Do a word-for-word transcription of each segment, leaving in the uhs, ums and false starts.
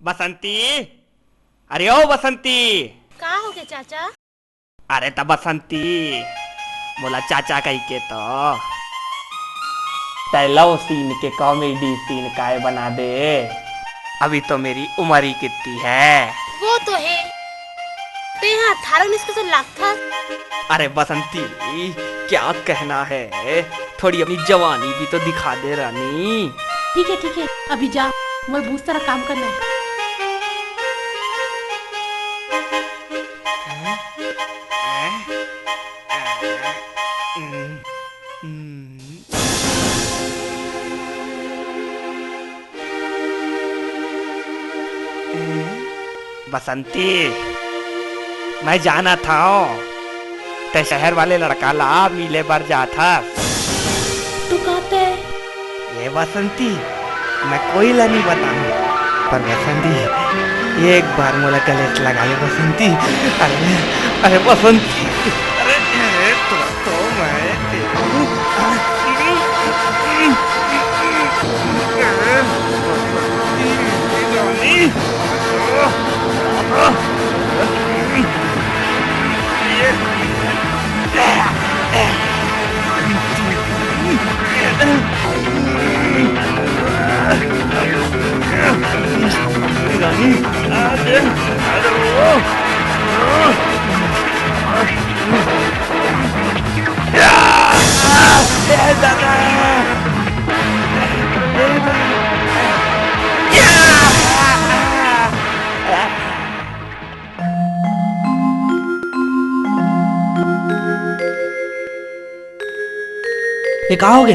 बसंती, अरे ओ बसंती। का होगे चाचा? अरे त बसंती, मोला चाचा कहिके तो। तै love scene के comedy scene काय बना दे। अभी तो मेरी उम्र ही कितनी है। वो तो है, तेहा अठारह उन्नीस के तो लगथस। अरे बसंती, क्या कहना है, थोड़ी अपनी जवानी भी तो दिखा दे रानी। ठीक है, ठीक है, अभी जा, मोर बहुत सारा काम करना है। हैं? हैं? हैं? हम्म, हम्म। बसंती, मैं जानत हंव, तैं शहर वाले लड़का ला मिले बर जात हस। तू कहते? ये बसंती, मैं कोई ला नहीं बताऊं, पर बसंती, एक बार मोला गले से लगा ले बसंती। अरे, अरे बसंती, अरे, अरे, तो, तो मैं तेरे ये का होगे?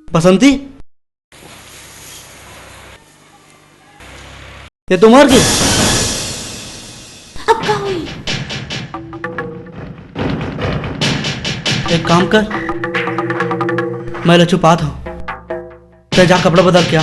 बसंती, ये तो मर गे। अब का होई? एक काम कर, मैं ला छुपात हंव, तैं जा कपड़ा बदल के आ।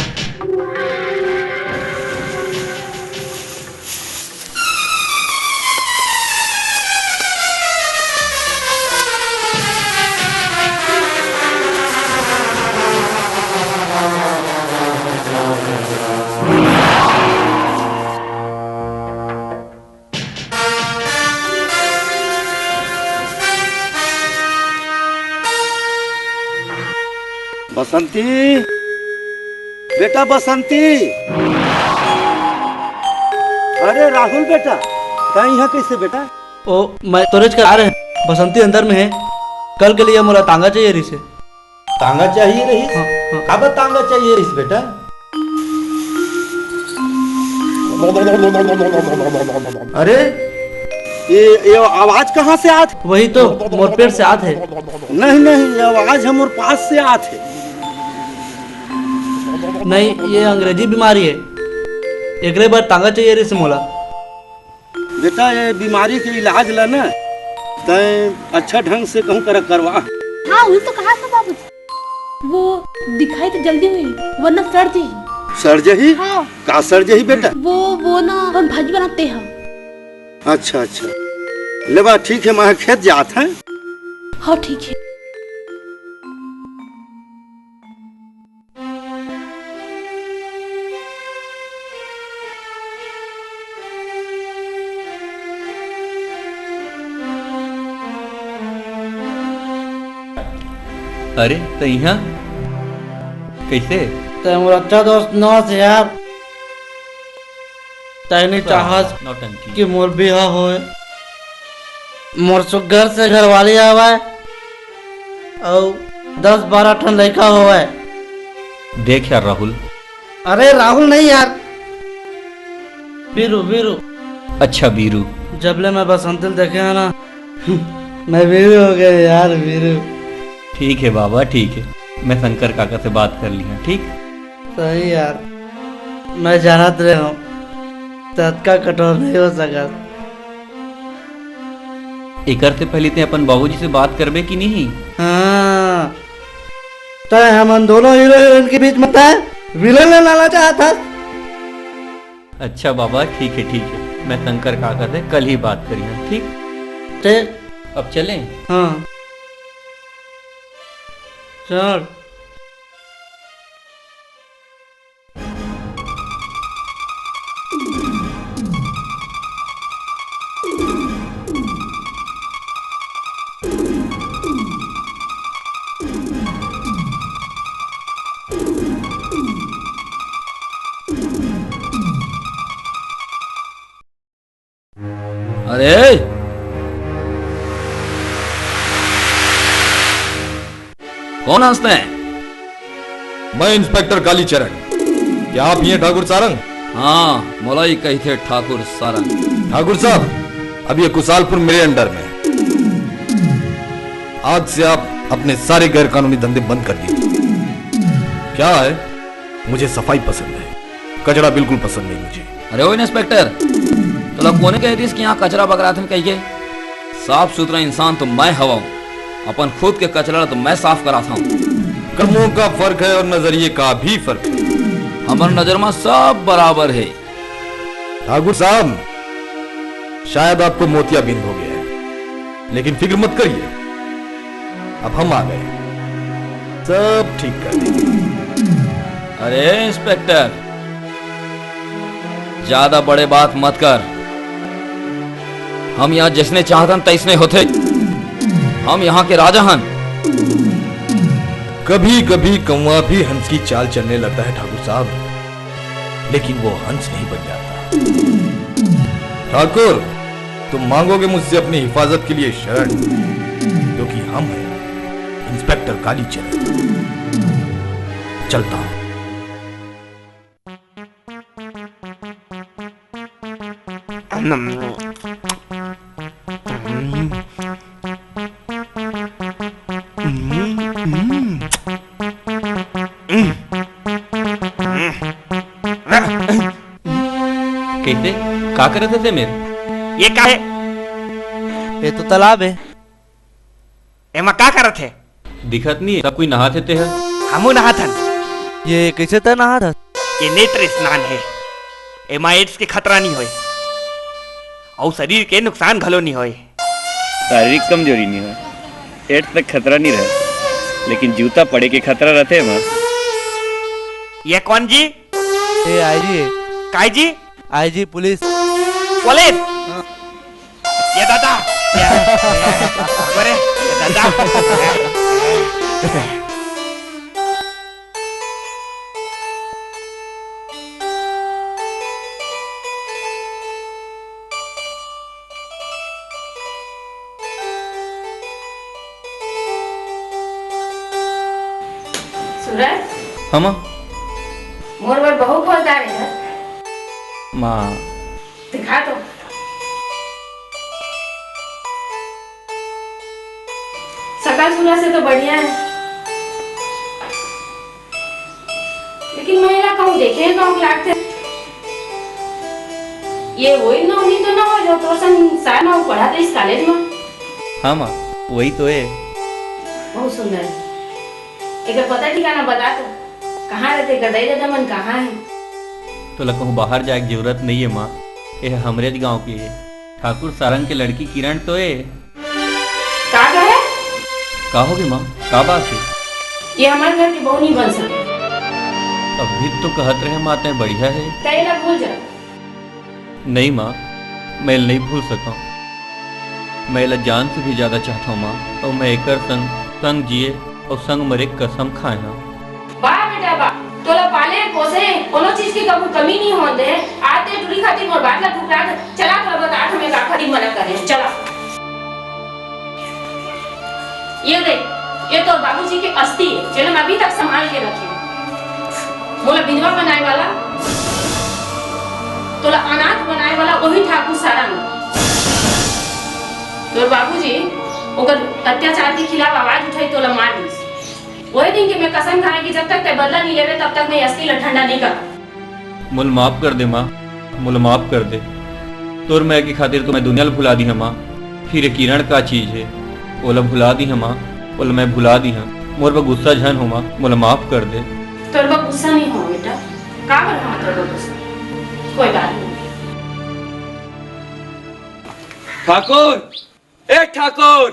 बसंती, बेटा बसंती। अरे राहुल बेटा, तैं इहाँ कैसे बेटा? ओ, मैं तोरेच कर आ रहे। बसंती अंदर में है। कल के लिए मोला तांगा चाहिए रिसे। तांगा चाहिए रहिस? हाँ, हाँ। काबर तांगा चाहिए रहिस बेटा? अरे, ये, ये आवाज कहाँ से आत? वही तो, मोर पेट से आत है। नहीं, नहीं, ये आवाज हमर पास से आत है। नहीं, ये अंग्रेजी बीमारी है। एकरे बर तांगा चाहिए रिस मोला। बेटा, ये बीमारी के इलाज ला ना, तैं अच्छा ढंग से कहूँ करा करवा। हाँ, वही तो कहा था बाबूजी। वो दिखाई तो जल्दी होही, वरना सड़ जही। सड़ जही? हाँ। का सड़ जही बेटा? वो, वो ना, अपन भाजी बनाते हैं। अच्छा, अच्छा। ले बा, ठीक है, मैं खेत जात हैं। हाँ, ठीक है। अरे, त इहाँ कइसे? तैं मोर अच्छा दोस्त नोहस यार। तैं नइ चाहस नौटंकी। कि मोर बिहा होय, मोर सुग्घर से घरवाली आवय, अउ दस बारह ठन लइका होवय। देख यार राहुल। अरे राहुल नहीं यार, बीरू, बीरू। अच्छा बीरू। जब ले मैं बसंती ल देखे हंव ना, मैं बीरू हो गया यार, बीरू। ठीक है बाबा, ठीक है, मैं शंकर काका से बात कर लिहा, ठीक? सही यार, मैं जानत रहे हंव, तैं अतका कठोर नहीं हो सकस। एकर से पहले तैं अपन बाबूजी से बात करबे कि नहीं? हाँ, तैं हमन दोनों हीरो हीरोइन के बीच में तैं विलेन लाना चाहत हस? अच्छा बाबा, ठीक है, ठीक है। मैं शंकर काका से कल ही बात करिहन, ठीक? ते अब चलें? हाँ। चल। अरे, कौन हंसते हैं? मैं इंस्पेक्टर कालीचरण। क्या आप ही हैं ठाकुर सारंग? हाँ, मोला ही कही थे ठाकुर सारंग। ठाकुर साहब, अब ये कुसालपुर मेरे अंडर में है। आज से आप अपने सारे गैर कानूनी धंधे बंद कर दीजिए। क्या है, मुझे सफाई पसंद है, कचरा बिल्कुल पसंद नहीं मुझे। अरे ओ इंस्पेक्टर, तोला कोने कह दिस कि यहाँ कचरा बगराथन कहिके? साफ सुथरा इंसान तो मैं हवं, अपन खुद के कचरा तो मैं साफ कराथंव। कदमों का फर्क है और नजरिए का भी फर्क है। हमर नजर में सब बराबर है। ठाकुर साहब, शायद आपको मोतियाबिंद हो गया है, लेकिन फिक्र मत करिए, अब हम आ गए, सब ठीक कर देंगे। अरे इंस्पेक्टर, ज्यादा बड़े बात मत कर। हम यहाँ जैसने चाहतन तैसने होथे। हम यहाँ के राजा हन। कभी कभी कौवा भी हंस की चाल चलने लगता है ठाकुर साहब, लेकिन वो हंस नहीं बन जाता। ठाकुर, तुम मांगोगे मुझसे अपनी हिफाजत के लिए शरण, क्योंकि हम हैं इंस्पेक्टर कालीचरण। चलता हूँ। कैसे? का करत हे ते मेर? ये का है? ये तो तालाब है। एमा का करत हे? दिखत नहीं, सब कोई नहात हे ते ह। हमू नहात हन। ये कैसे तैं नहात हस? ये नेत्र स्नान है, एमा एड्स के खतरा नहीं होए, अउ शरीर के नुकसान घलो नहीं होए। शारीरिक कमजोरी नहीं होए, एड्स तक खतरा नहीं रहे, लेकिन जूता पड़े के खतरा रहते एमा। ये कौन जी? ए आईजी है। काय जी? IG police. पुलिस? हाँ। ये दादा, ये, ये, अरे, ये दादा। सूरज, हाँ माँ। मोर बर बहू खोजदार है। माँ, दिखा तो। सकल सूरत से तो बढ़िया है, लेकिन मैं एला कहूँ देखे हँव कहूँ लागथे। ये वही नोनी तो ना हो जो तोर संग साथ में पढ़त रहिस कॉलेज में? हाँ माँ, वही तो है। बहुत सुंदर है। एकर पता ठिकाना बता तो, कहाँ रहथे? एकर दाई ददा मन कहाँ है? तोला कहूँ बाहर जाए के जरूरत नहीं है माँ, ये हमरे गाँव के है। ठाकुर सारंग के लड़की किरण तो ए। का कहे? का होगे माँ? का बात है? ये हमर घर के बहू नहीं बन सके। अभी तो कहत रहे माँ, तैं बढ़िया है। तैं एला भूल जा। नहीं माँ, मैं एला नहीं भूल सकँव। मैं एला जान से भी ज्यादा चाहत हँव माँ, अउ मैं एकर संग, संग जिए अउ संग मरे के कसम खाए हँव। वाह बेटा वाह, तोला पाले पोसे कोनो चीज के कभू कमी नहीं होन दे। आज तैं टूरी खातिर मोर बात ला ठुकरा दे। चला तोला बतात हँव मैं का खातिर मना करे हँव, चला। ये देख, ये तोर बाबूजी के अस्थि है, जेला मैं अभी तक संभाल के रखे हँव। मोला विधवा बनाए वाला, तोला अनाथ बनाए वाला वही ठाकुर सारंग। तोर बाबूजी ओकर अत्याचार के खिलाफ आवाज उठाई, तोला मार दिस। वही दिन के मैं कसम खाए कि जब तक तैं बदला नहीं लेवे, तब तक मैं ये अस्थि ला ठंडा नहीं करा। मोला माफ कर दे माँ, मोला माफ कर दे। तोर मया के खातिर तो मैं दुनिया ला भुला दी हँव माँ। फिर ये किरण का चीज है, ओला भुला दी हँव माँ, ओला मैं भुला दी हँव। मोर बर गुस्सा झन हो माँ, मोला माफ कर दे। तोर बर गुस्सा नहीं हो बेटा, का बर हो तोर बर गुस्सा? कोई बात नहीं। ठाकुर, ए ठाकुर।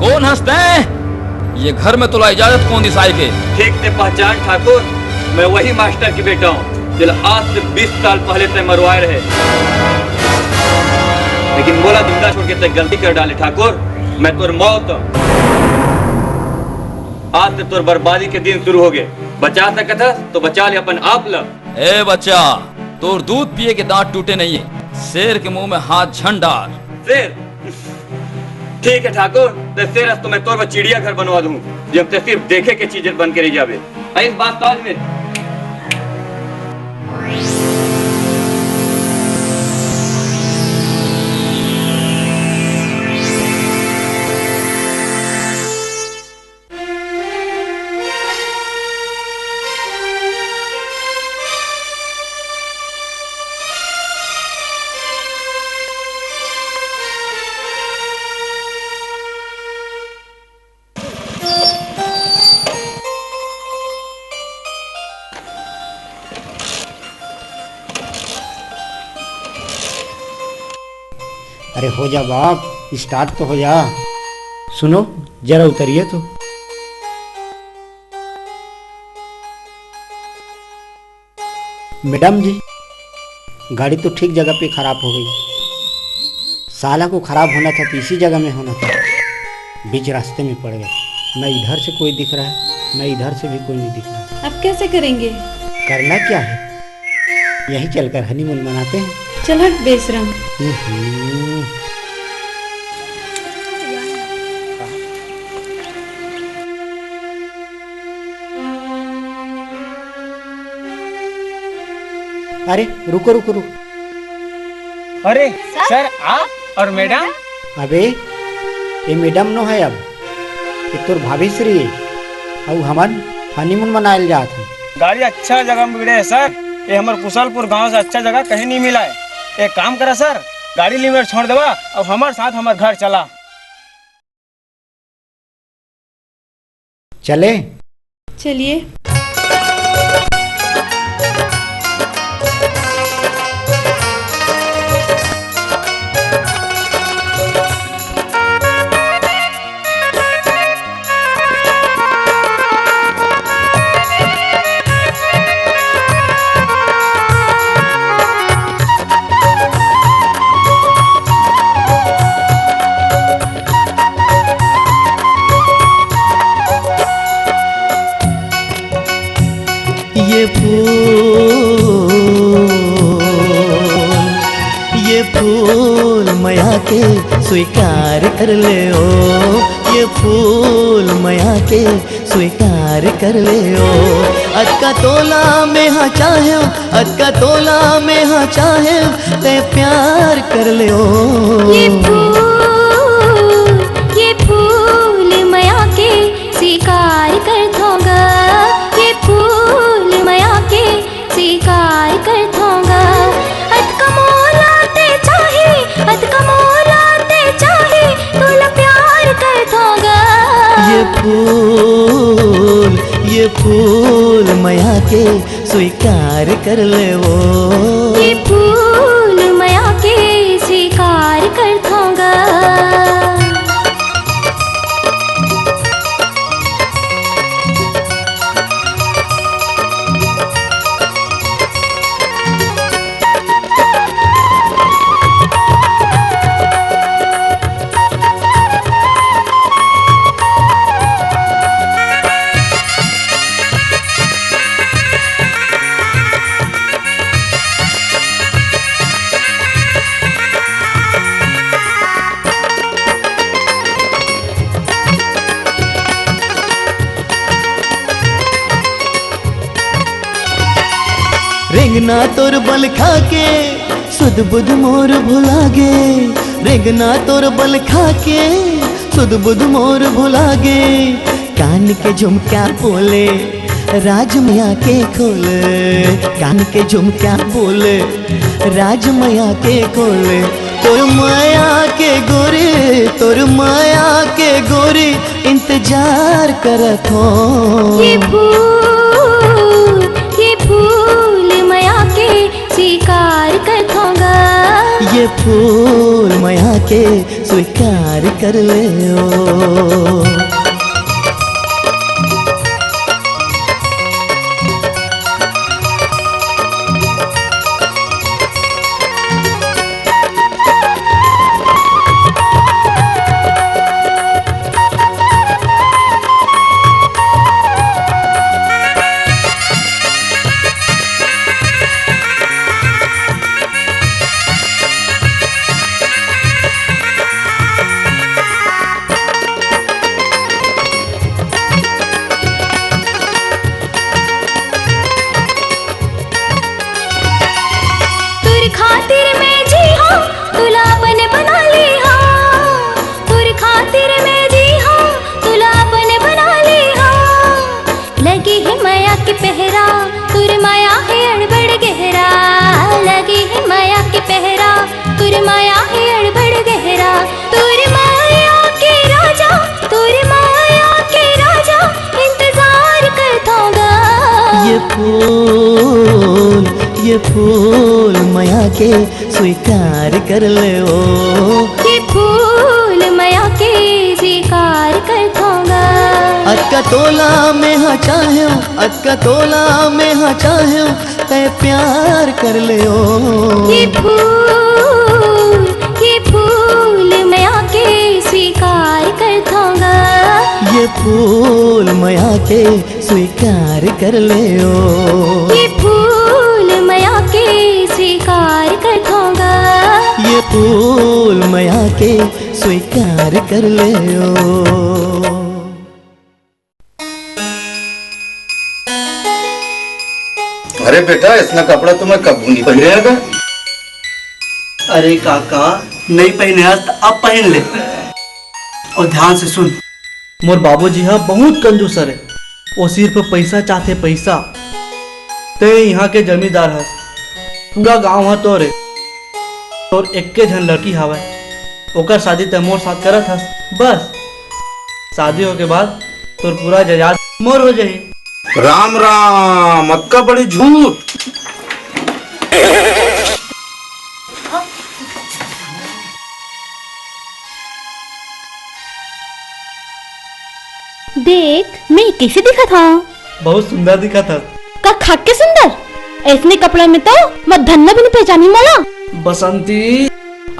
कोन हस तैं? ये घर में तोला इजाजत कोन दिस आए के? ठीक से पहचान ठाकुर, मैं वही मास्टर के बेटा हूँ, जेला आज से बीस साल पहले तैं मरवाए रहे। लेकिन मोला जिंदा छोड़ के तैं गलती कर डाले ठाकुर, मैं तोर मौत। आज से तोर बर्बादी के दिन शुरू हो गए। बचा सकत हस तो बचा ले अपन आप ला। ए बच्चा, तोर दूध पिए के दांत टूटे नहीं है। शेर के मुंह में हाथ झन डार। शेर? ठीक है ठाकुर, ते शेर अस तो मैं तोर बर चिड़ियाघर बनवा दूं, जेमा ते सिर्फ देखे के चीज बन के रह जाबे। अइस बात समझ में। अरे हो जा बाप, स्टार्ट तो हो जा। सुनो, जरा उतरिए तो। मैडम जी, गाड़ी तो ठीक जगह पे खराब हो गई। साला को खराब होना था तो इसी जगह में होना था, बीच रास्ते में पड़ गए। न इधर से कोई दिख रहा है, न इधर से भी कोई नहीं दिख रहा है। अब कैसे करेंगे? करना क्या है, यहीं चलकर हनीमून मनाते हैं। चल हट बेशरम। हम्म। अरे रुको रुको रुको। अरे सर, सर, आप और मैडम? अबे, ये मैडम नो है अब, ये तोर भाभी श्री है। अउ हमन हनीमून मनायल जात हन। गाड़ी अच्छा जगह में बिड़े है सर, ये हमर कुशलपुर गांव से अच्छा जगह कहीं नहीं मिला है। एक काम करा सर, गाड़ी लीवर छोड़ देवा, अब हमारे साथ हमारे घर चला। चले? चलिए। ये फूल, ये फूल मया के स्वीकार कर ले ओ, ये फूल मया के स्वीकार कर ले ओ। अतका तोला में हा चाहे, अतका तोला में हा चाहे, ते प्यार कर ले ओ। ये फूल, ये फूल मया के स्वीकार करथों गा, ये फूल मया के स्वीकार करथों गा। अतका मोला ते चाही, अतका मोला ते चाही, तोला प्यार करथों गा। ये फूल, ये फूल मया के स्वीकार कर ले ओ। ये फूल मया के स्वीकार करथों गा। रेंगना तोर बल खा के सुध बुध मोर भुला गे, रेंगना तोर बल खा के सुध बुध मोर भुला गे। कान के झुमका बोले राज मया के खोल, कान के झुमका बोले राज मया के खोल। तोर मया के गोरी, तोर मया के गोरी इंतजार करत हो। ये फूल, ये फूल फूल मया के स्वीकार कर ले ओ। तुर खातिर मैं जी हाँ, तुला अपन बना ली हाँ। तुर खातिर मैं जी हाँ, तुला अपन बना ली हाँ। लगे हे मया के पहरा, तुर मया हे अड़बड़ गहरा। लगे हे मया के पहरा, तुर मया हे अड़बड़ गहरा। तुर मया के राजा, तुर मया के राजा, इंतजार करथों गा। ये फूल, ये फूल मया के स्वीकार कर ले ओ। ये फूल मया के स्वीकार करथों गा। अतका तोला में हा चाहेंव, अतका तोला में हा चाहेंव, तैं प्यार कर ले ओ। ये फूल, ये फूल मया के स्वीकार करथों गा। ये फूल मया के स्वीकार कर ले ओ। ये फूल मया के स्वीकार करथों गा। ये फूल मया के स्वीकार कर ले ओ। अरे बेटा, अइसना कपड़ा तो मैं कभू नहीं पहिरे हँव गा। अरे काका, नहीं पहिरे हस त अब पहिर ले। अउ ध्यान से सुन, मोर बाबूजी ह बहुत कंजूस हरे। ओ सिर्फ पइसा चाहथे, पइसा। तैं इहाँ के जमींदार हस, पूरा गांव ह तोरे। तोर एक्के झन लड़की हावय, ओकर शादी तैं मोर साथ करत हस। बस, शादी होके बाद तोर पूरा जायदाद मोर हो जाही। राम राम, अतका बड़े झूठ। देख, मैं कइसे दिखत हँव? बहुत सुंदर दिखत हस। का खाके सुंदर? अइसने कपड़ा में तो मोर धन्नो भी नहीं पहचानी मोला। बसंती,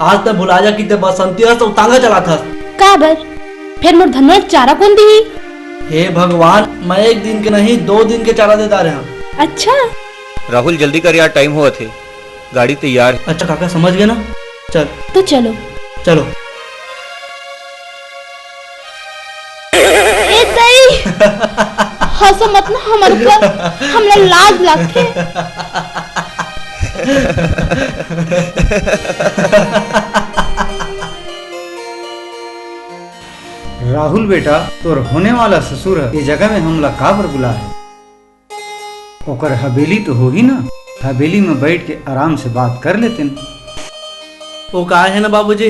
आज तैं भुला जा कि तैं बसंती हस अउ तांगा चलात हस। काबर? फेर मोर धन्नो चारा कोन दिही? हे भगवान, मैं एक दिन के नहीं, दो दिन के चारा दे डारे हँव। अच्छा। राहुल, जल्दी कर यार, time होवत हे, गाड़ी तैयार हे। अच्छा काका, समझ गे ना, चल। तो चलो। चलो। ए दई, हँसो मत ना हमर ऊपर, हमला लाज लागथे। राहुल बेटा, तोर होने वाला ससुर ह, ये जगह में हमला काबर बुलाए? ओकर हवेली तो होही ना, हवेली में बैठ के आराम से बात कर लेतेन। वो का हे ना बाबूजी,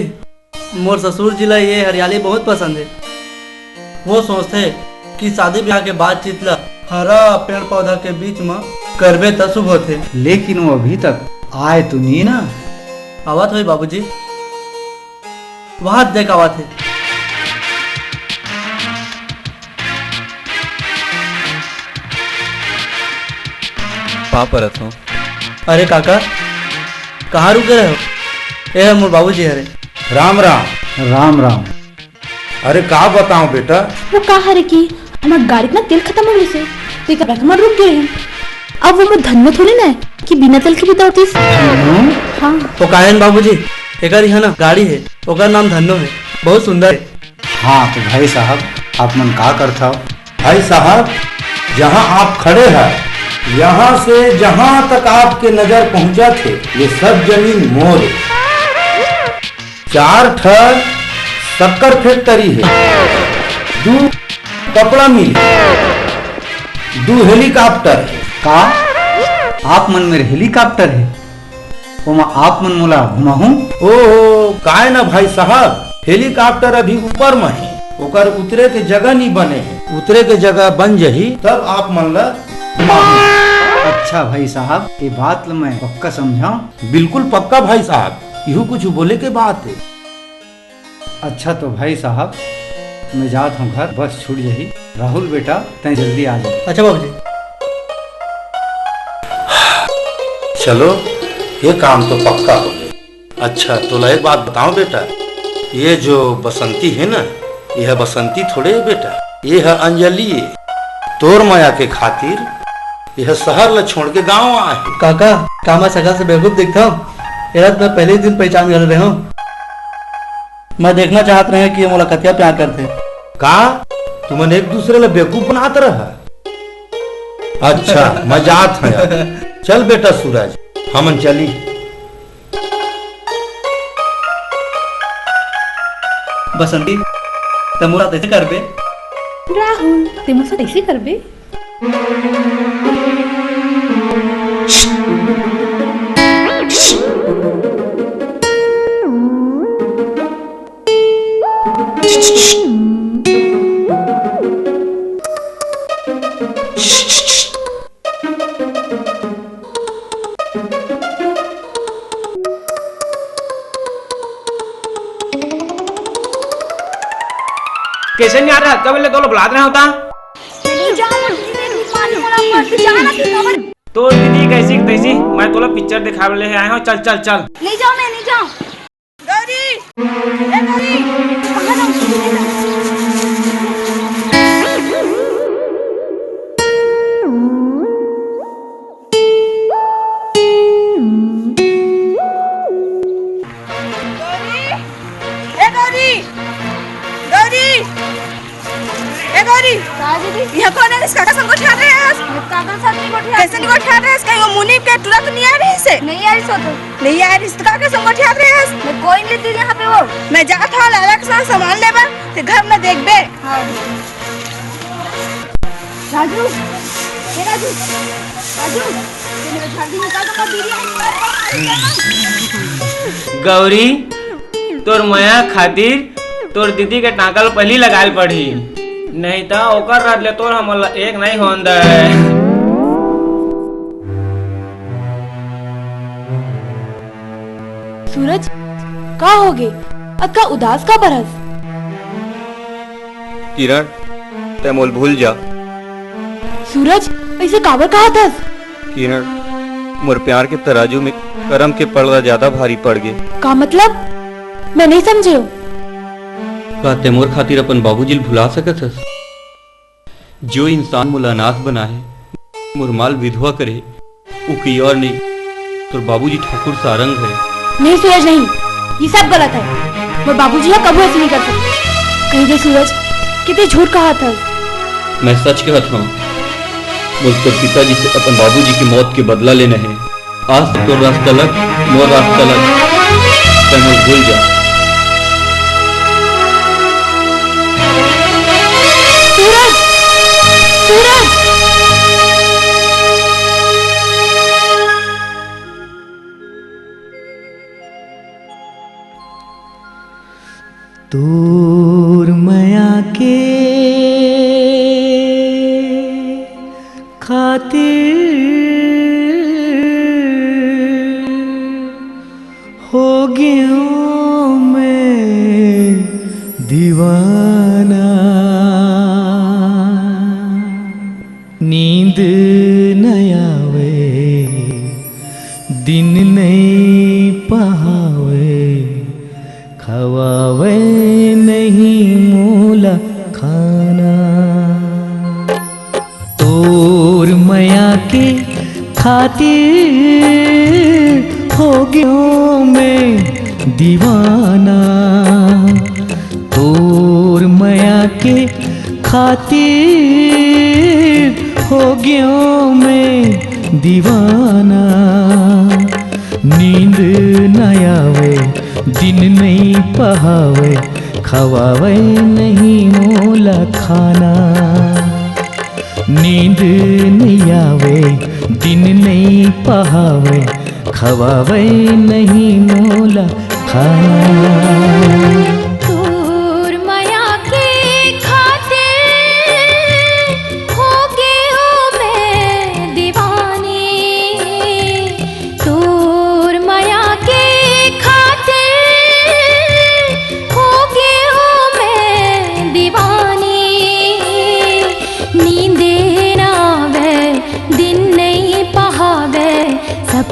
मोर ससुर जी ला ये हरियाली बहुत पसंद हे। वो सोचथे कि शादी ब्याह के बातचीत ला हरा पेड़ पौधा के बीच म करबे त शुभ होथे। लेकिन वो अभी तक आए तो नहीं ना? आवत होही बाबूजी। वहां देख आवत हे। पाँव परत हँव। अरे काका, कहाँ रुके रहे हो? ए ह मोर बाबूजी हरे। राम राम। राम राम। अरे का बताओ बेटा? वो का हरे कि हमर गाड़ी के ना तेल खत्म हो गइसे, तो एकर बर हमन रुक गे रहेन। अब वो मोर धन्नो थोड़ी ना हे कि बिना तेल के भी दौड़तिस। धन्नो? हाँ। तो काहे न बाबूजी, एकर इहाँ ना गाड़ी हे, ओकर नाम धन्नो हे, बहुत सुंदर हे। हाँ तो भाई साहब, आप मन का करथव? भाई साहब, जहाँ आप खड़े हैं, यहाँ से जहाँ तक आपके नजर पहुँचत हे, ये सब जमीन मोर हे। चार ठन शक्कर factory हे, दू कपड़ा मिल हे, दू helicopter हे। का आप मन मेर helicopter हे? ओमा आप मन मोला घुमाहू? ओहो, काय ना भाई साहब, helicopter अभी ऊपर म हे, ओकर उतरे के जगह नी बने हे। उतरे के जगह बन जही, तब आप मन ला घुमाहू। अच्छा भाई साहब, ये बात ल मैं पक्का समझाऊं? बिल्कुल पक्का भाई साहब। इहू कुछ बोले के बात हे। अच्छा तो भाई साहब, मैं जात हूँ घर, बस छूट जाही। राहुल बेटा, तैं जल्दी आ जा। अच्छा बाबूजी। चलो, ये काम तो पक्का हो गया। अच्छा, तोला एक बात बताओ बेटा, ये जो बसंती है ना, यह बसंती थोड़े है बेटा, ये है अंजलि। तोर मया के खातिर यह शहर ला छोड़ के गांव आए हे। काका, का मैं सकल से बेवकूफ दिखता हूँ? एला तो मैं पहले ही दिन पहचान गए रहे हूँ। मैं देखना चाहत रहे कि ये मोला कतिया प्यार करथे। का तुमन एक दूसरे ला बेवकूफ बनात रहा? अच्छा, मैं जात हूँ अब। चल बेटा सूरज, हमन चली। बसंती, तैं मोर साथ ऐसे करबे? राहुल, तैं मोर साथ ऐसे करबे? कैसे नहीं आ रहा? कब ले तोला बुलात रहे होता? नहीं जाओ, नहीं, नहीं, नहीं, पानी वाला मत जाना, तू खबर। तो दीदी कैसी तैसी, मैं तोला पिक्चर दिखावे ले आए हूँ, चल चल चल। नहीं जाओ, मैं नहीं जाऊँ। गौरी, ए गौरी, कहाँ जाऊँ? गौरी, ए गौरी, गौरी, ए गौरी। का दीदी? यहाँ कौन है? इसका का संग गोठियात रहे हस? काकर साथ नहीं गोठियात। कैसे नहीं गोठियात रहे हस? कहीं वो मुनीब के टुरा तो नहीं आ रहे से? नहीं आ रही सो तो। नहीं आ रही से तो काकर संग गोठियात रहे हस? मैं कोई नहीं दीदी यहाँ पे वो। मैं जात हूँ लाला के साथ सामान लेबा, ते घर में देखबे। हाँ। राजू, ए राजू, राजू, ये मेरा झाड़ू निकाल दो, मैं बीड़ी नहीं। गौरी, तोर मया खातिर तोर दीदी के टांका ल पहिली लगाए ल पड़ही, नहीं त ओकर रात ले तोर हमन ल एक नहीं होन दे। सूरज, का होगे? अतका उदास काबर हस? किरण, तैं मोल भूल जा। सूरज, ऐसे काबर कहत हस? किरण, मोर प्यार के तराजू में करम के पलड़ा ज्यादा भारी पड़ गे। का मतलब? मैं नहीं समझे हूँ। का तैं मोर खातिर अपन बाबूजी ल भुला सकत हस? जो इंसान मोला अनाथ बनाहे, मोर माल विधवा करे, वो कोई और नहीं, तोर बाबूजी ठाकुर सारंग है। नहीं सूरज, नहीं, ये सब गलत है। मोर बाबूजी ह कभू ऐसे नहीं कर सकते। कही दे सूरज, कि तैं झूठ कहत हस। मैं सच कहत हूँ, मोर तोर पिताजी से अपन बाबूजी के मौत के बदला लेना है। आज से तोर रास्ता अलग, मोर रास्ता अलग, तैं मोला भूल जा। सूरज! सूरज! तोर मया के खातिर हो गयो मैं दीवाना। नींद न आवे, दिन नहीं पहावे, खवावे नहीं मोला खाना। तोर मया के खातिर हो गयो मैं दीवाना। तोर मया के खातिर हो गयो मैं दीवाना। नींद न आवे, दिन नहीं पहावे, खवावे नहीं मोला खाना। नींद नहीं आवे, दिन नहीं पहावे, खवावे नहीं मोला खाना। तोर मया के खातिर हो गयो मैं दीवानी। तोर मया के खातिर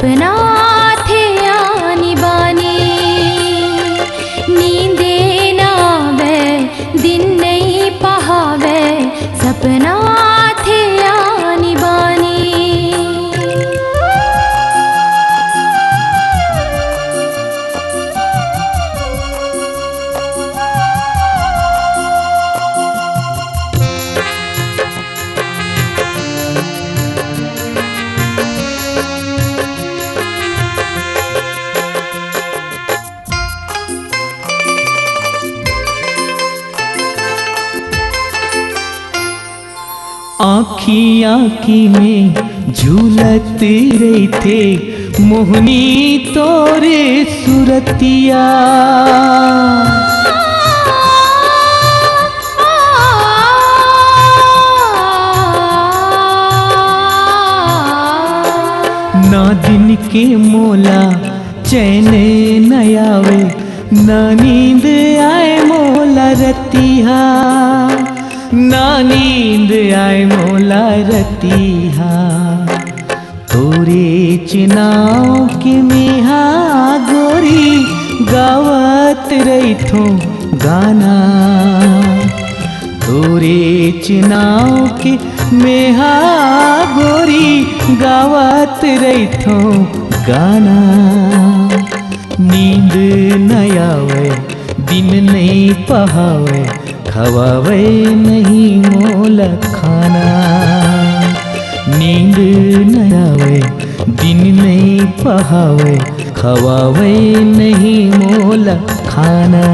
सपना आथे आनी बानी, नींदे ना आवय, दिन नइ पहावय, सपना आथे आनी बानी। आँखी आँखी में झूलत रहिथे मोहनी तोरे सुरतिया। ना दिन के मोला चैन न आवे, ना नींद आए मोला रतिहा, ना नींद आए मोला रतिहा। तोरे चिनाव के मेहा गोरी गावत रहिथों गाना। तोरे चिनाव के मेहा गोरी गावत रहिथों गाना। नींद न आवय, दिन नइ पहावय, खवावय नहीं मोला खाना। नींद न आवय, दिन नइ पहावय, खवावय नहीं मोला खाना।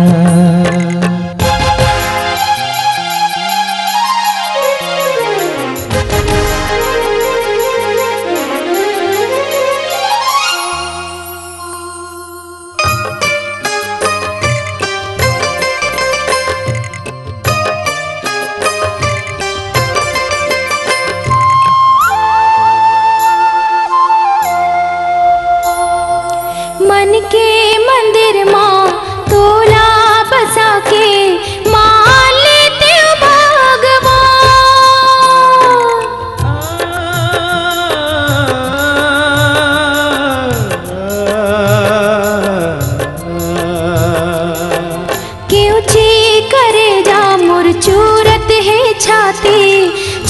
मन के मंदिर मा तोला बसा के मान लेते भगवान। क्यों ची करे जा मोर चूरत हे छाती,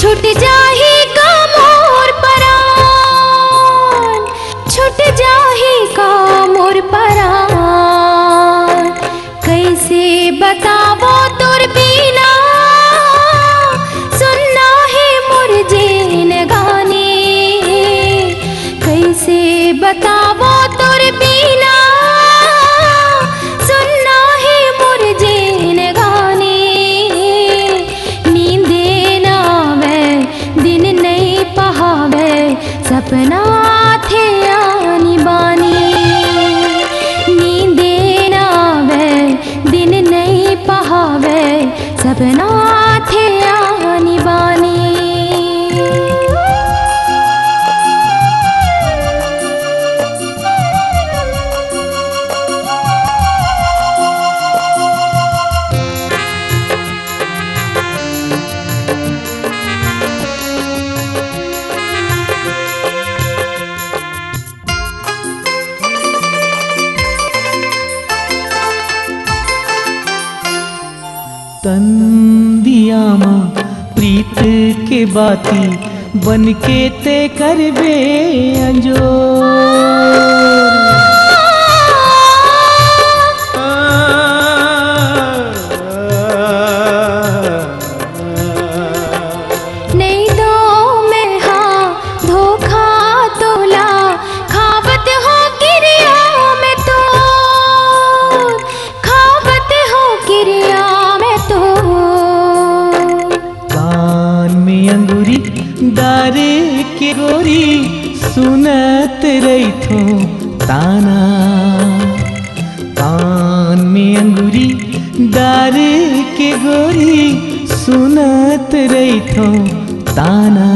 छूट जाही का मोर परान, छूट जाही का मोर परान। कैसे बतावो तोर बिना, सुन्ना हे मोर जिनगानी। कैसे बतावो तोर बिना, सुन्ना हे मोर जिनगानी। नींदे ना आवय, दिन नइ पहावय, सपना आथे आनी बानी। नींदे ना आवय, दिन नइ पहावय, सपना आथे आनी बानी। तंदिया म प्रीत के बाती बन के ते करबे अंजोर। नइ दो मैं हा धोखा तोला, खावत हो किरिया मैं तोर, खावत हो किरिया मैं तोर। कान में अंगुरी डारे के गोरी सुनत रहिथों ताना। कान में अंगुरी डारे के गोरी सुनत रहिथों ताना।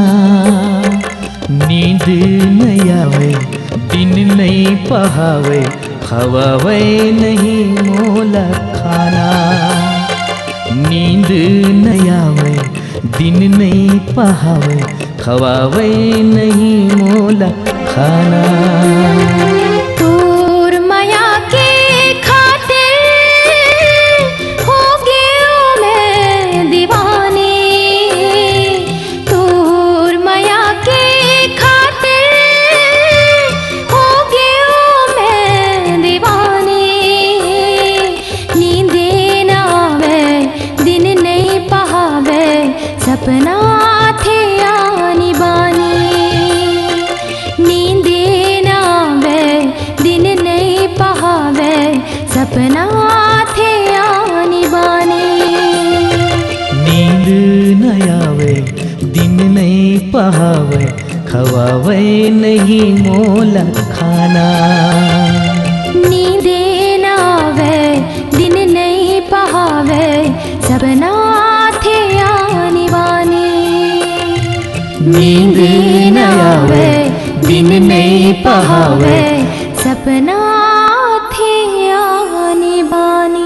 नींद नइ आवय, दिन नइ पहावय, खवावय नहीं मोला खाना। नींद नइ आवय, दिन नइ पहावय, खवावै नहीं मोला खाना। तोर मया के खातिर हो गयो मैं दीवानी। तोर मया के खातिर हो गयो मैं दीवानी। नींदे ना आवे, दिन नहीं पहावे, सपना थे आनी बानी। नींदे ना आवे, दिन नहीं पहावे, सपना थे आनी बानी। नींद न आवे, दिन नहीं पहावे, खवावे नहीं मोला खाना। नींदे ना आवे, दिन नहीं पहावे, सपना थे आनी बानी। नींद न आवे, दिन नहीं पहावे, सपना थे आनी बानी।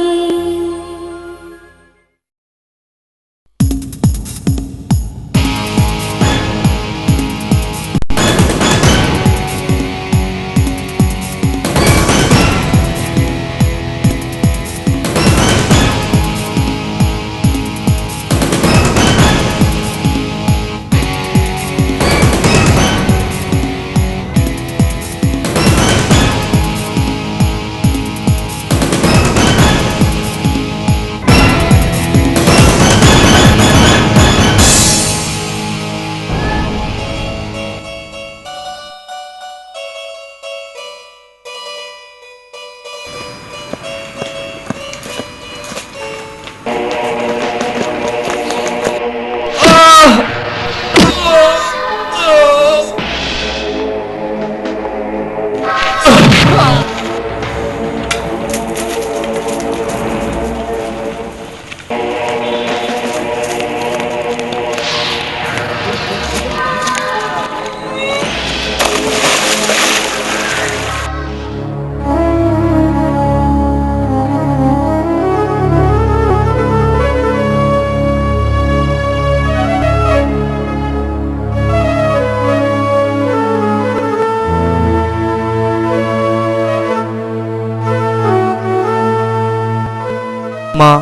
माँ,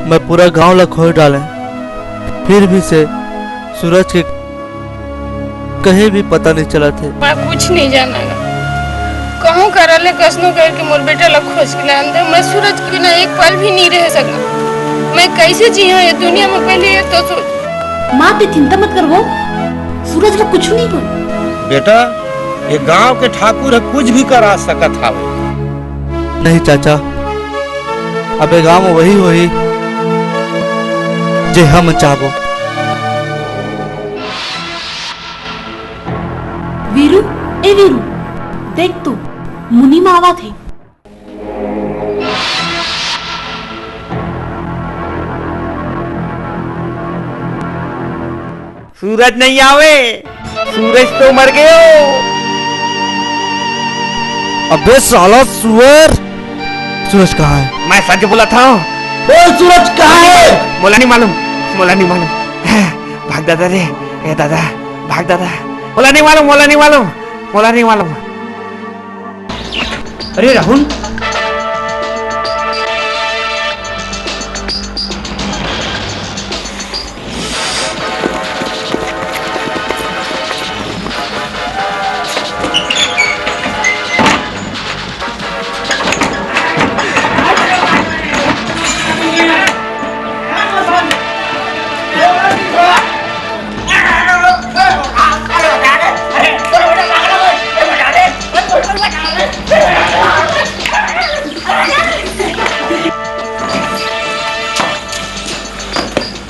मैं पूरा गांव ला खोज डाले, फिर भी से सूरज के कहीं भी पता नहीं चलत हे। मैं कुछ नहीं जाना गा। कहूँ करा ले, कसनो करके मोर बेटा ला खोज के लान दे। मैं सूरज के बिना एक पल भी नहीं रह सका। मैं कैसे जीऊँ ये दुनिया में, पहले ये तो सोच। माँ, तैं चिंता मत कर वो, सूरज ला कुछ नहीं होय। बेटा, ये गांव के ठाकुर ह कुछ भी करा सकत हावय। नहीं चाचा, अब ये गांव में वही होही जे हम चाहबो। वीरू, ए वीरू, देख तो, मुनि माँ आवत हे। सूरज नहीं आवे, सूरज तो मर गयो। अबे साला सुअर, सूरज कहाँ है? मैं सच बोलत हँव। बोल, सूरज कहाँ है? मोला नहीं मालूम, मोला नहीं मालूम। भाग दादा रे, ए दादा, भाग दादा। मोला नहीं मालूम, मोला नहीं मालूम, मोला नहीं मालूम। अरे राहुल,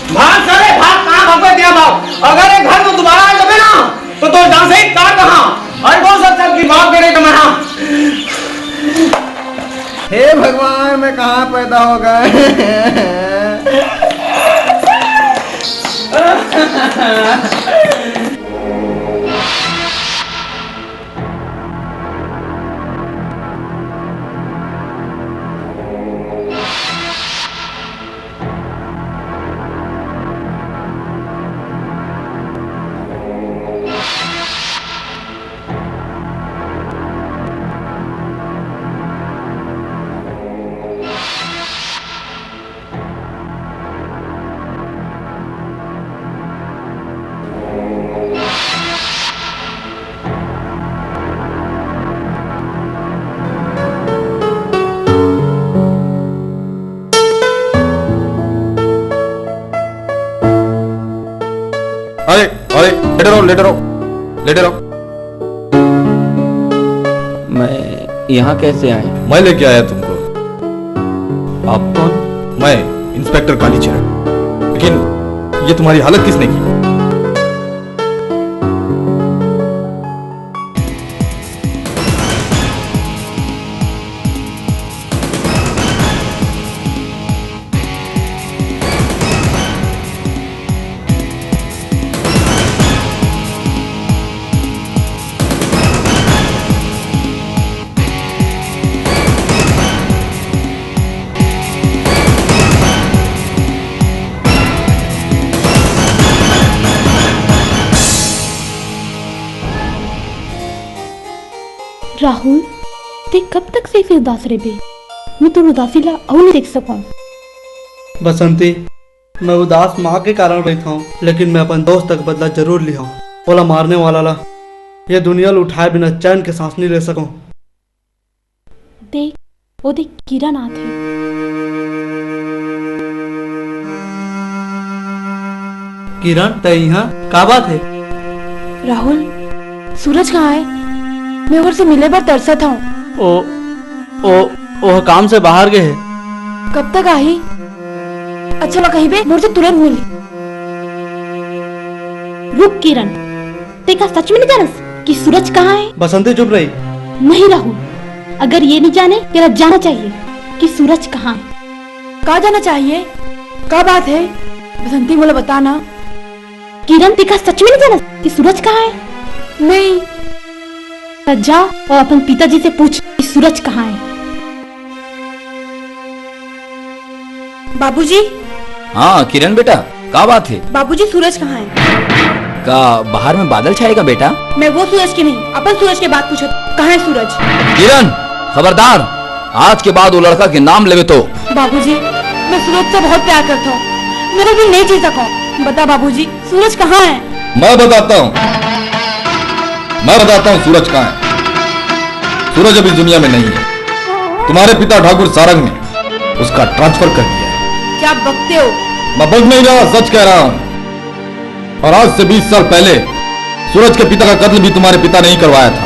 भाग साले, भाग, कहाँ भागबे तें भाग। अगर ये घर में दोबारा आ जाबे ना, तो तोर जान से ही काट दहा। अरे कौन सा सब की बात करे तो मैं, हाँ। हे भगवान, मैं कहाँ पैदा हो गए। अरे, अरे, लेटे रहो, लेटे रहो, लेटे रहो। मैं यहाँ कैसे आए? मैं लेके आया तुमको। आप कौन? मैं इंस्पेक्टर कालीचरण। लेकिन ये तुम्हारी हालत किसने की? राहुल, ते कब तक से ऐसे उदास रहिबे? मैं तोर उदासी ला अउ नहीं देख सकूं। बसंती, मैं उदास माँ के कारण रहिथंव, लेकिन मैं अपन दोस्त तक बदला जरूर लिहंव। ओला मारने वाला ला ये दुनिया ल उठाए बिना चैन के सांस नहीं ले सकूं। देख, ओ देख, किरण आत हे। किरण, तै इहाँ का बात हे? राहुल, सूरज कहाँ हे? मैं ओकर से मिले बर तरसत हंव। ओ, ओ, ओह काम से बाहर गे हे। कब तक आही? अच्छा ला कहिबे, मोर से तुरंत मिल। रुक किरण, तें का सच में नहीं जानस कि सूरज कहाँ हे? बसंती, चुप रही। नहीं राहुल, अगर ये नहीं जाने, तेला जानना चाहिए कि सूरज कहाँ हे। का जानना चाहिए? का बात हे? बसंती, मोला बता ना। किरण, तें का सच में नहीं जानस कि सूरज कहाँ हे? नहीं। त जा अउ अपन पिताजी से पूछ कि सूरज कहाँ हे। बाबूजी। हाँ किरण बेटा, का बात हे? बाबूजी, सूरज कहाँ हे? का बाहर में बादल छाए हे का बेटा? मैं वो सूरज के नहीं, अपन सूरज के बात पूछत। कहाँ हे सूरज? किरण, खबरदार, आज के बाद वो लड़का के नाम लेबे तो। बाबूजी, मैं सूरज से बहुत प्यार करता हूँ, मेरा बिन नहीं जी सकूँ। बता बाबूजी, सूरज कहाँ हे? मैं बताता हूँ, मैं बताता हूँ सूरज कहाँ हे। सूरज अब इस दुनिया में नहीं है। तुम्हारे पिता ठाकुर सारंग ने उसका ट्रांसफर कर दिया है। क्या बकते हो? मैं बक नहीं रहा, सच कह रहा हूँ। और आज से बीस साल पहले सूरज के पिता का कत्ल भी तुम्हारे पिता ने ही करवाया था।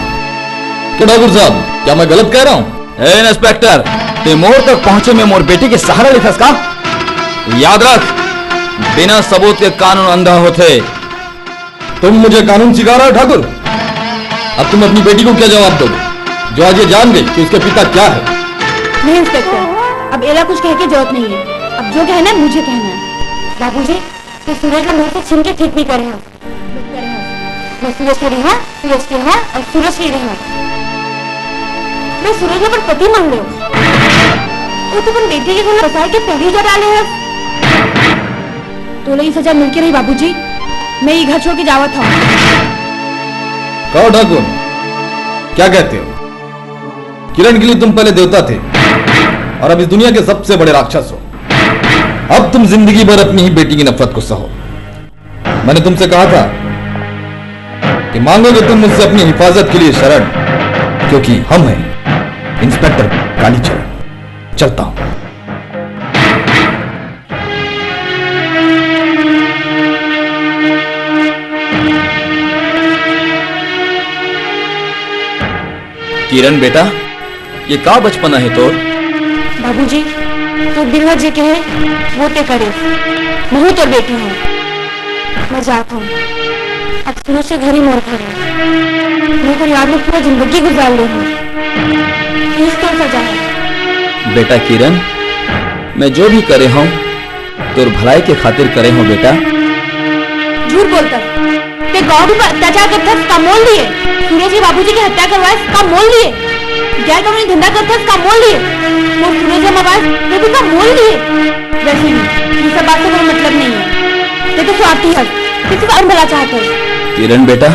क्यों ठाकुर साहब, क्या मैं गलत कह रहा हूँ? ए इंस्पेक्टर, तें मोर तक पहुंचे में मोर बेटी के सहारा लेथस का? याद रख, बिना सबूत के कानून अंधा होथे। तुम मुझे कानून सिखा रहे हो ठाकुर? अब तुम अपनी बेटी को क्या जवाब दोगे, जो आज ये जान गई कि उसके पिता क्या है? नहीं इंस्पेक्टर, अब एला कुछ कहे के जरूरत नहीं है। अब जो कहना है मुझे कहना है। बाबूजी, तें सूरज ला मोर से छीन के ठीक नहीं करे हस। मैं सूरज के रिहा, सूरज के रिहा अउ सूरज के रिहा। मैं सूरज ला अपन पति मान लेंव। वो तो अपन बेटी के घर बसाए के पहली जा डाले हस। तोला ये सजा मिलके रही बाबूजी, मैं ये घर छोड़ के जावत हूँ। कहो ठाकुर, क्या कहते हो? किरण के लिए तुम पहले देवता थे और अब इस दुनिया के सबसे बड़े राक्षस हो। अब तुम जिंदगी भर अपनी ही बेटी की नफरत को सहो। मैंने तुमसे कहा था कि मांगोगे तुम मुझसे अपनी हिफाजत के लिए शरण, क्योंकि हम हैं इंस्पेक्टर कालीचरण। चलता हूं। किरण बेटा, ये का बचपना हे तोर? बाबूजी, तोर दिल में जे कहे, वो ते करे। महूं तोर बेटी हूँ। मैं जात हूँ। अब सूरज के घर ही मोर घर हे। मैं तोर याद में पूरा जिंदगी गुजार ले हूँ। ये तोर सजा हे। बेटा किरण, मैं जो भी करे हूँ, तोर भलाई के खातिर करे हूँ बेटा। झूठ बोलथस। ते गौरी पर अत्याचार करथस का मोल लिए? सूरज के बाबूजी के हत्या करवायस का मोल लिए? गैर कानूनी धंधा करथस का मोल लिए? मोर सूरज ला मरवायस, ते भी का मोल लिए? वैसे भी, ये सब बात से कोई मतलब नहीं है। ते तो स्वार्थी हस, किसी का और भला चाहत हस। किरण बेटा,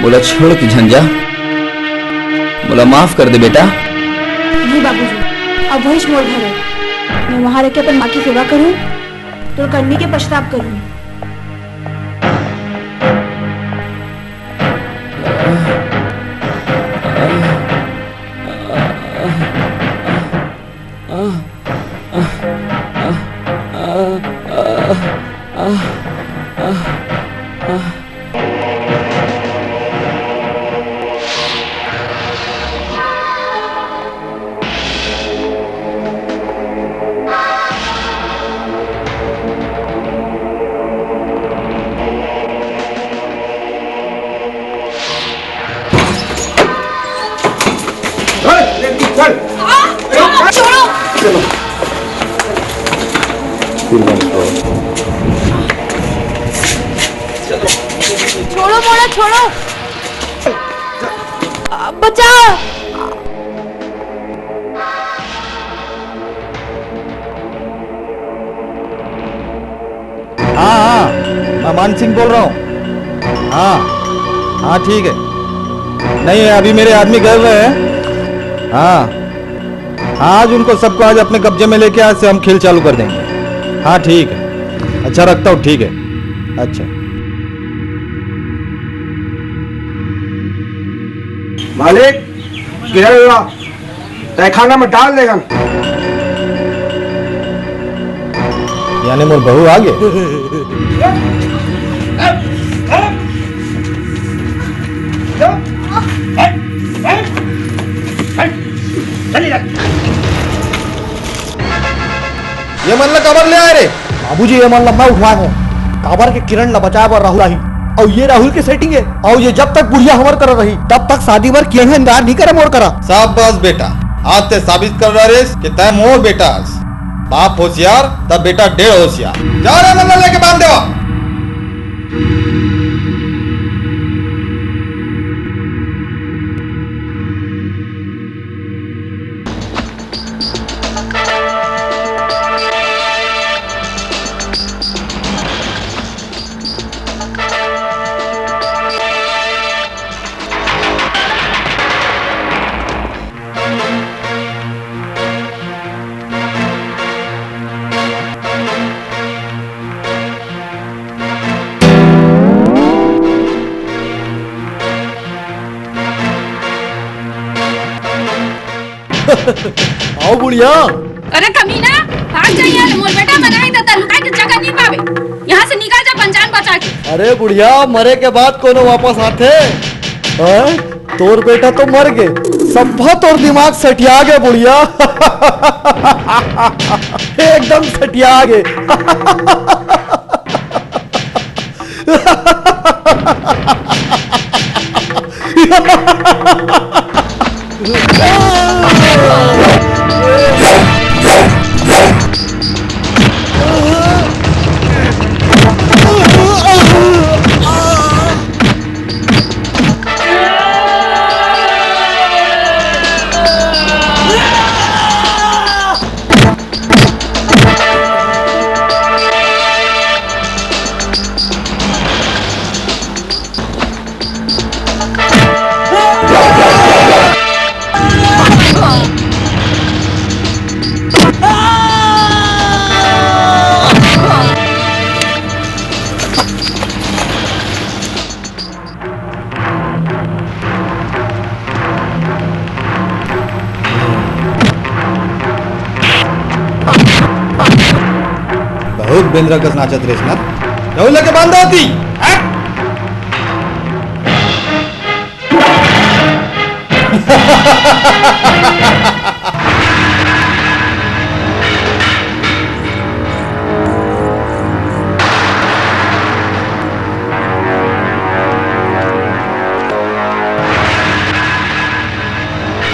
मोला छोड़ के झन जा, मोला माफ कर दे बेटा। नहीं बाबूजी, अब वही मोर घर है। मैं वहाँ रह के अपन माँ की सेवा करूँ, तो करने के पश्चाताप करूँ। चल, चल। आ, छोड़ो, छोड़ो। चलो। छोड़ो मोला, छोड़ो। आ, बचाओ। हाँ, हाँ, मैं मान सिंह बोल रहा हूँ। हाँ, हाँ, ठीक है। नहीं, अभी मेरे आदमी गए हुए हैं। हाँ, हाँ, आज उनको सबको आज अपने कब्जे में लेके आज से हम खेल चालू कर देंगे। हाँ, ठीक है। अच्छा, रखता हूँ, ठीक है। अच्छा। मालिक, गिरा हुआ तहखाना में डाल देगन। यानी मोर बहू आ गे। ये मन ला काबर ले आए रे? बाबूजी, ये मन ला मैं उठवाए हूँ। काबर के किरण ला बचाए बर राहुल आही। अउ ये राहुल के setting है। अउ ये जब तक बुढ़िया हमर करा रही, तब तक शादी बर किरण ह इंतजार नहीं करे मोर करा। शाबाश बेटा, आज ते साबित कर डारेस कि तै मोर बेटा हस। बाप होशियार, तब बेटा डेढ़ होशियार। जा रे, मन ला लेके बांध देवा। आओ बुढ़िया। अरे कमीना, भाग जा यहाँ ले। मोर बेटा मन आही त लुकाए के जगह नहीं पावे। यहाँ से निकल जा अपन जान बचा के। अरे बुढ़िया, मरे के बाद कोनो वापस आथे? हैं? तोर बेटा तो मर गे, सब्भा तोर दिमाग सठिया गे बुढ़िया। एकदम सठिया गे। बहुत बेंदरा कस नाचत रेस ना। राहुल के बांध होती। हट।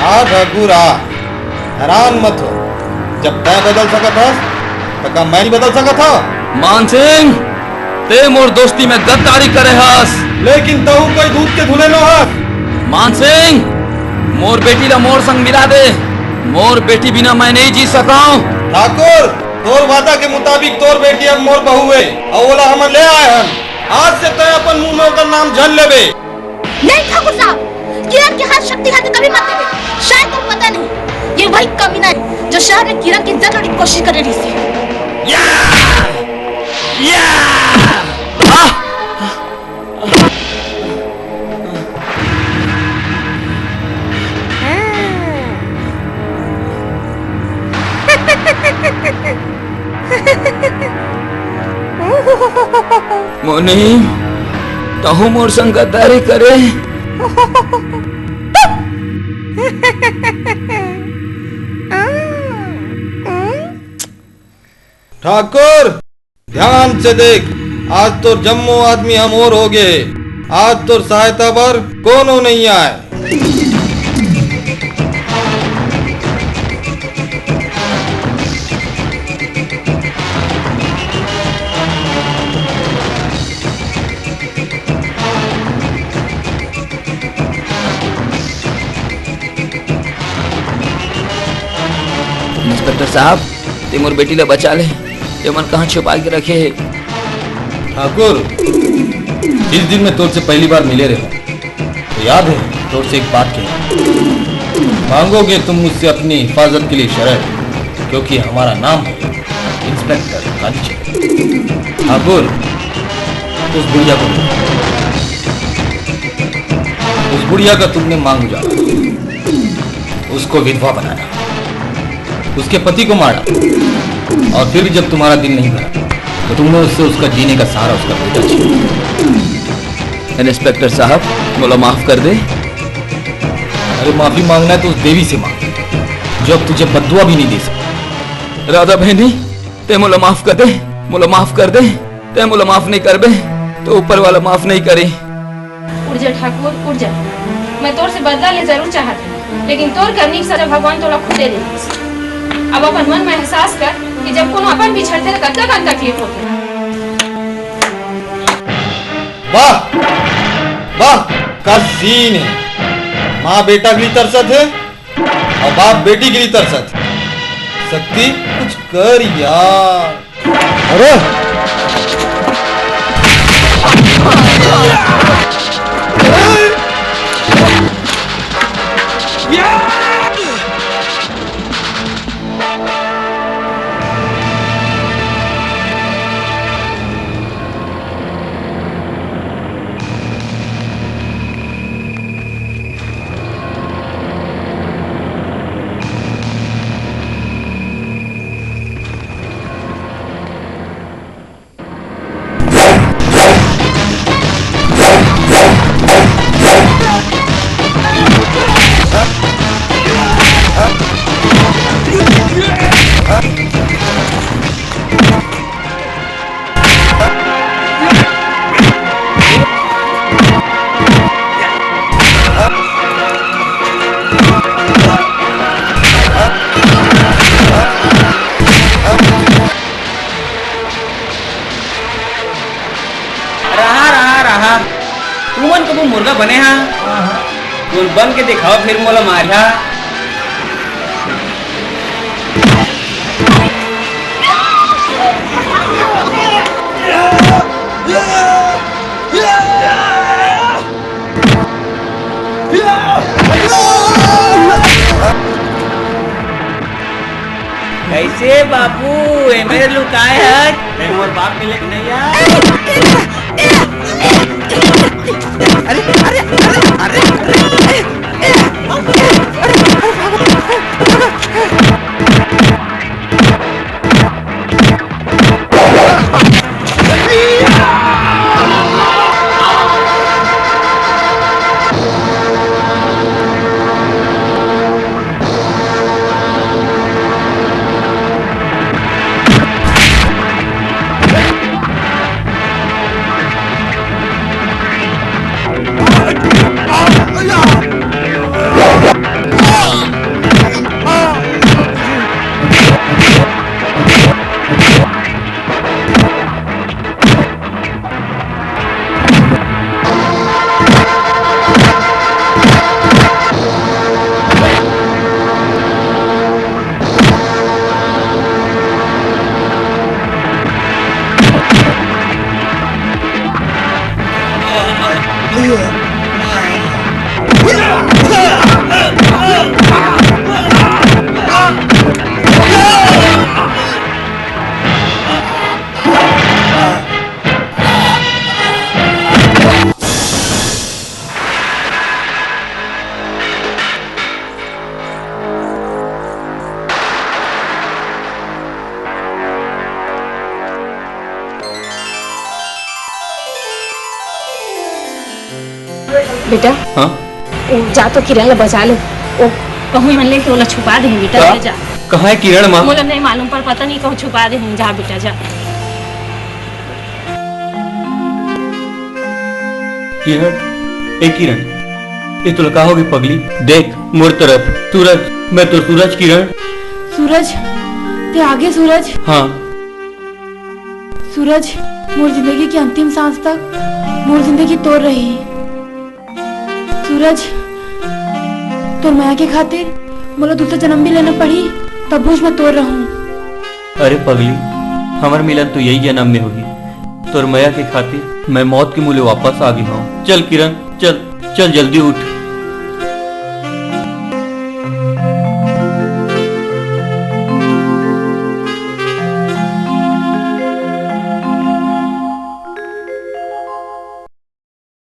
आ ठाकुर आ, हैरान मत हो। जब तैं बदल सकत हस, त का मैं नहीं बदल सकत हव? मानसिंह, ते मोर दोस्ती में गद्दारी करे हस। लेकिन तहू कोई दूध के धुले नो हस। मानसिंह, मोर बेटी ला मोर संग मिला दे। मोर बेटी बिना मैं नहीं जी सकंव। ठाकुर, तोर वादा के मुताबिक तोर बेटी अब मोर बहू हे, अउ ओला हमन ले आए हन। आज से तैं अपन मुंह में ओकर नाम झन लेबे। नहीं ठाकुर साहब, किरण के हाथ शक्ति खातिर कभी मत देबे। शायद तुम पता नहीं, ये वही कमीना है जो शहर में किरण की इज्जत लूटने की कोशिश करे रही थी। या! या! आह! मोनी, तहूँ मोर संग गद्दारी करे। ठाकुर, ध्यान से देख, आज तोर जम्मो आदमी हमोर हो गे। आज तोर सहायता बर कोनो नइ आय। इंस्पेक्टर साहब, ते मोर बेटी ला बचा ले। ये मन कहाँ छुपा के रखे हे? ठाकुर, जिस दिन मैं तोर से पहली बार मिले रहे, तो याद है, तोर से एक बात कही, मांगोगे तुम मुझसे अपनी हिफाजत के लिए शरह, क्योंकि हमारा नाम है इंस्पेक्टर कालीचरण। ठाकुर, उस बुढ़िया को, उस बुढ़िया का तुमने मांग उजाड़ा, उसको विधवा बनाया, उसके पति को मारा, और फिर भी जब तुम्हारा दिल नहीं भरा, तो तुमने उससे उसका जीने का सहारा, उसका बेटा छीन लिया। इंस्पेक्टर साहब, मोला माफ कर दे। अरे, माफी मांगना है तो उस देवी से मांग, जो अब तुझे बददुआ भी नहीं दे सकती। राधा बहनी, ते मोला माफ कर दे, मोला माफ कर दे। ते मोला माफ नहीं करबे, तो ऊपर वाला माफ नहीं करी। उठ जा ठाकुर, उठ जा। मैं तोर से बदला ले जरूर चाहत हूँ, लेकिन तोर करनी की सजा भगवान तोला खुदे दे दिस। अब अपन मन में एहसास कर कि जब कोनो अपन बिछड़थे, तो कतका कन तकलीफ होथे। वाह, वाह, का सीन है। माँ बेटा के लिए तरसत है, अउ बाप बेटी के लिए तरसत। शक्ति, कुछ कर यार। अरे! रहा, रहा, रहा। तुमन कभू मुर्गा बने हा? तुम बन के दिखाओ, फिर मोला मारिहा। कैसे बाबू, एमेर लुकाए हस? मैं मोर बाप मिले के नहीं आय। अरे, अरे, अरे, अरे, अरे। बेटा, हाँ? ओ, जा तो किरण ला बचा ले। ओ, कहूँ मन ले तो ओला छुपा दे बेटा, का? ले जा। कहाँ है किरण माँ? मोला नहीं मालूम, पर पता नहीं कहूँ छुपा दे। जा बेटा, जा। किरण, ए किरण, ए तोला का होगे पगली? देख मोर तरफ, सूरज, मैं तोर सूरज। किरण। सूरज, ते आगे सूरज। हाँ। सूरज, मोर जिंदगी के अंतिम सांस तक मोर जिंदगी तोर रही। सूरज, तोर मया के खातिर मोला दूसरा जन्म भी लेना पड़ी, तब भी मैं तोर रहूं। अरे पगली, हमर मिलन तो यही जन्म में होही। तोर मया के खातिर मैं मौत के मुँह ले वापस आ गे हूँ। चल किरण, चल, चल जल्दी उठ।